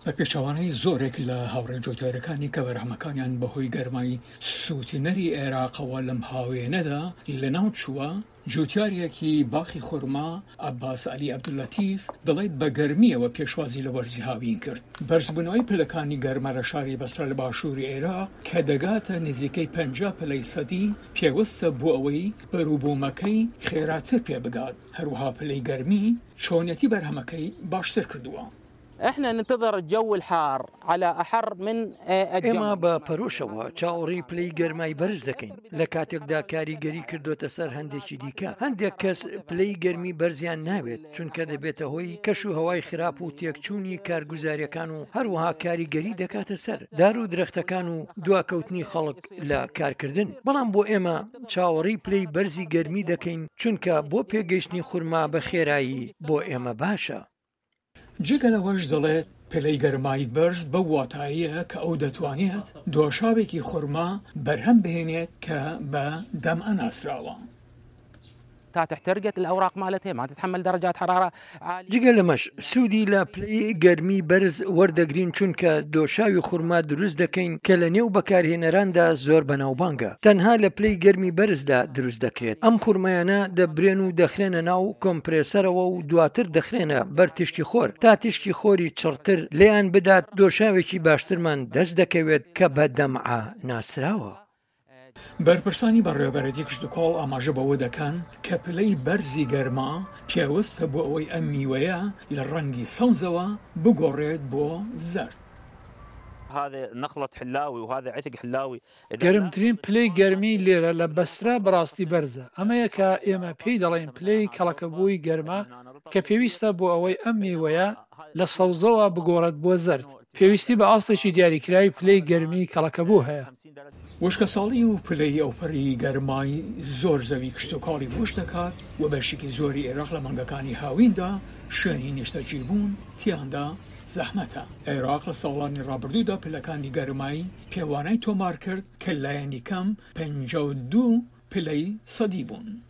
بە پێچەوانەی زۆرێک لە هاوڕێ جوتیارەکانی کە بەرهەمەکانیان بەهۆی گەرمای سووتێنەری عێراقەوە لەم هاوێنەدا لەناو چووە، جوتیارێکی باخی خورما، عەباس عەلی عەبدوللەتیف، دەڵێت بە گەرمییەوە پێشوازی لە وەرزی هاوین کرد. بەرزبوونەوەی پلەکانی گەرما لە شاری بەسرە لە باشووری عێراق کە دەگاتە نزیکەی 50 پلەی سەدی پێوستە بۆ ئەوەی بەروبوومەکەی خێراتر پێبگات، هەروەها پلەی گەرمی چۆنیەتی بەرهەمەکەی باشتر کردووە. احنا ننتظر الجو الحار على احر من ئێمە بە پەرۆشەوە چاوەڕێی پلەی گەرمای بەرز دەکەین، لە کاتێکدا کاریگەری کردۆتە سەر هەندێکی دیکە، هەندێک کەس پلەی گەرمی بەرزیان ناوێت، چونکە دەبێتە هۆی کەش و هەوای خراپ و تێکچوونی کارگوزاریەکان و هەروەها کاریگەری دەکاتە سەر دار و درەختەکان و دواکەوتنی خەڵک لە کارکردن، بەڵام بۆ ئێمە چاوەڕێی پلەی بەرزی گەرمی دەکەین، چونکە بۆ پێگەیشتنی خورما بە خێرایی بۆ ئێمە باشە. جگە لەوەش دەڵێت، پلەی گەرمای بەرز بەو واتایەیە کە ئەو دەتوانێت دۆشاوێکی خورما بەرهەم بهێنێت کە بە دەمعە ناسراوە. جگە لەمەش سوودی لە پلەی گەرمی بەرز وەردەگرین چونکە دۆشاوی خورما دروست دەکەین کە لە نێو بەکارهێنەراندا زۆر بەناوبانگە تەنها لە پلەی گەرمی بەرزدا دروست دەکرێت ئەم خورمایانە دەبرێن و دەخرێنە ناو کۆمپرێسەرەوە و دواتر دەخرێنە بەر تیشکی خۆر تا تیشکی خۆری چڕتر لێیان بدات دۆشاوێکی باشترمان دەست دەکەوێت کە بە دەمعە ناسراوە. بەرپرسانی بەڕێوەبەرێتی کشتوکاڵ ئاماژە بەوە دەکەن کە پلەی بەرزی گەرما پێوستە بۆ ئەوەی ئەم میوەیە لە ڕەنگی سەوزەوە بگۆڕێت بۆ زەرد. گەرمترین پلەی گەرمی لێرە لە بەسرە بەڕاستی بەرزە، ئەمەیە کە ئێمە پێی دەڵێین پلەی کەڵەکەبووی گەرما کە پێویستە بۆ ئەوەی ئەم میوەیە لە سەوزەوە بگۆڕێت بۆ زەرد، پێویستی بە ئاستێکی دیاریکراوی پلەی گەرمی کەڵەکەبوو هەیە. وشکەساڵی و پلەی ئەوپەڕی گەرمای زۆر زەوی کشتوکاڵی وشک دەکات و بەشێکی زۆری عێراق لە مانگەکانی هاویندا شوێنی نیشتەجێبوون تیاندا زەحمەتە. عێراق لە ساڵانی ڕابردوودا پلەکانی گەرمای پێوانەی تۆمارکرد کە لایەنی کەم 52 پلەی سەدی بوون.